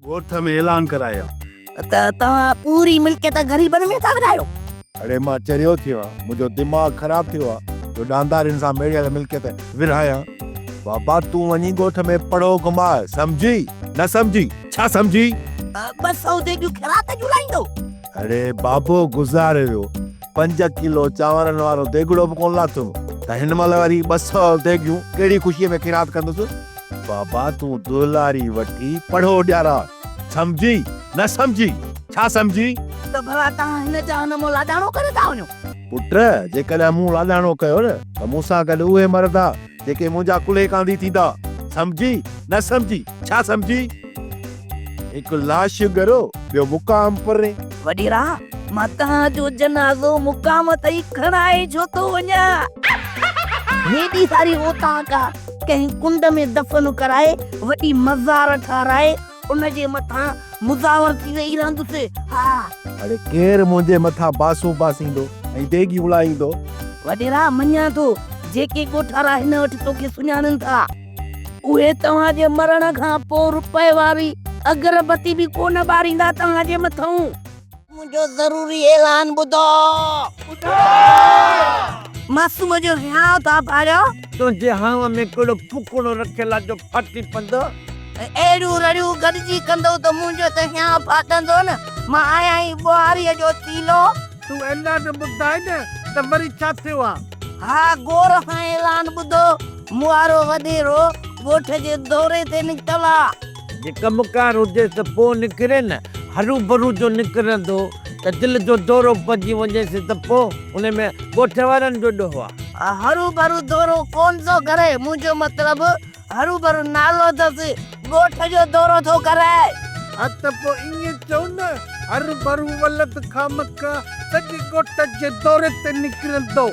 ڳوٺ ۾ اعلان ڪرايا. ته توهان پوري ملڪيت غريبن ۾ ٿا ورهايو. اڙي مان چريو ٿيو آهيان، منهنجو دماغ خراب ٿيو آهي جو ڏاندارين سان ميڙيل ملڪيت ورهايان. بابا تون وڃي ڳوٺ ۾ پڙهو گهماء، سمجهي؟ نه سمجهي؟ ڇا سمجهي؟ 200 ديڳيون خيرات جون لائيندو. اڙي بابو گذاري ويو، پنج ڪلو چانورن وارو ديڳڙو به ڪونه لاٿم ته هن مهل وري 200 ديڳيون ڪهڙي خوشيء ۾ خيرات ڪندس؟ بابا تون دهلاري وٺي پڙهو ڏيارا، سمجهي؟ نه سمجهي؟ ڇا سمجهي؟ ته ڀلا توهان هن جهان مان لاڏاڻو ڪري ٿا وڃو؟ پٽ، جيڪڏهن مون لاڏاڻو ڪيو نه ته مون سان گڏ اهي مرندا جيڪي منهنجا ڪلهي ڪانڌي ٿيندا، سمجهي؟ نه سمجهي؟ ڇا سمجهي؟ هڪ لاش ڳرو، ٻيو مقام پري. وڏيرا، مان توهان جو جنازو مقام تائين کڻائي ڇو ٿو وڃان؟ هيڏي ساري اوطاق آ، ڪنهن ڪنڊ ۾ دفن ڪرائي، وڏي مزار ٺهرائي، ان جي مٿان مزاور ٿي ويهي رهندس. ها! اڙي ڪير منهنجي مٿان باسون باسيندو ۽ ديڳيون لاهيندو؟ وڏيرا، مڃان ٿو، جيڪي ڳوٺارا هن وٽ توکي سڃاڻن ٿا. اهي توهان جي مرڻ کان پوء رپئي واري اگربتي به ڪونه ٻاريندا توهان جي مٿئون. منهنجو ضروري اعلان ٻڌو. معصوم جو هيانء ٿا ڦاڙيو. تنهنجي هانء ۾ ڪهڙو ڦوڪڻو رکيل آ جو ڦاٽي پوندو. اهڙيون رڙيون گڏجي ڪندؤ ته منهنجو ته هيانء ڦاٽندو نه. مان آهيان ئي ٻوهاريء جو تيلو. تون اعلان ٻڌاء نه ته وري ڇا ٿيو آ؟ ها غور سان اعلان ٻڌو. مون وارو وڏيرو ڳوٺ جي دوري تي نڪتل آ. جي ڪم ڪار هجيس ته پوء نڪري نه، هروڀرو جو نڪرندو ته دل جو دورو پئجي وڃيس ته پوء ان ۾ ڳوٺ وارن جو ڏوهه آ. هروڀرو دورو ڪونه ٿو ڪري، منهنجو مطلب هروڀرو نالو اٿس، ڳوٺ جو دورو ٿو ڪرائي. ها ته پوء ائين چئو نه، هروڀرو ولد خامخا سڄي ڳوٺ جي دوري تي نڪرندو.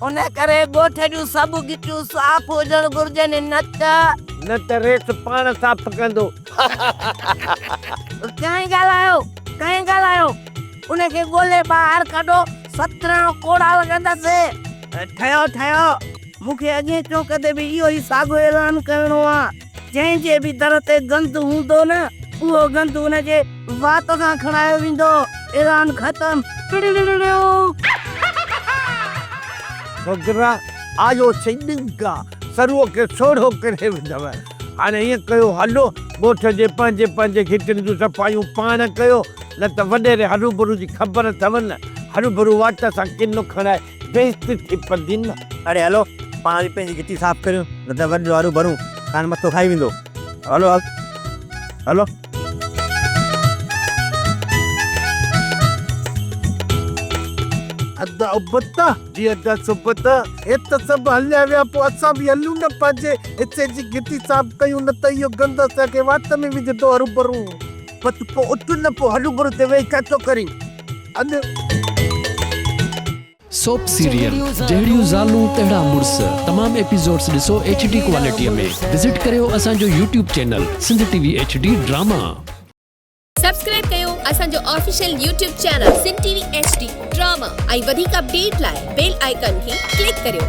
ان ڪري ڳوٺ جون سڀ گهٽيون صاف هجڻ گهرجن نه ته. نه ته ريس پاڻ صاف ڪندو. ڪنهن ڳالهايو؟ ڪنهن ڳالهايو؟ ان کي ڳولي ٻاهر ڪڍو، 17 ڪوڙا لڳندس. ٺهيو ٺهيو، مون کي اڳئين چونڪ تي به اهو ئي ساڳيو اعلان ڪرڻو آ. جنهن جي به در تي گند هوندو نه، اهو گند ان جي وات سان کڻايو ويندو. اعلان ختم. سوگرا، آيو سي ڏنگا، سروء کي سوڙهو ڪري وڌو. هاڻي ائين ڪيو هلو، ڳوٺ جي پنهنجي پنهنجي گهٽين جون صفايون پاڻ ڪيو، نه ته وڏيري هروڀرو جي خبر اٿو نه، هروڀرو واٽ سان ڪنو کڻائي بيعزتي ٿي پوندي نه. اڙي هلو پاڻ به پنهنجي گهٽي صاف ڪريون نه ته وڏ جو هرو ڀرو کان مٿو کائي ويندو. هلو هلو. ادا ابتا جي ادا سبتا هي ته سڀ هليا ويا پوء اسان به هلون نه پنهنجي حصي جي گهٽي صاف ڪيون نه ته اهو گند اسان کي وات ۾ وجهندو هروڀرو. بس پوء اٿ نه پوء هروڀرو تي ويهي ڇا ٿو ڪرين. اڄ. سوپ سيريل جهڙيون زالون تهڙا مڙس تمام ايپيسوڊس ڏسو ايڇ ڊي ڪوالٽي ۾ وزٽ ڪريو اسان جو YouTube channel Sindh T V H D drama. Subscribe ڪيو اسان جو official YouTube channel Sindh T V H D drama ۽ وڌيڪ اپڊيٽ لاء بيل آئيڪان کي ڪلڪ ڪريو.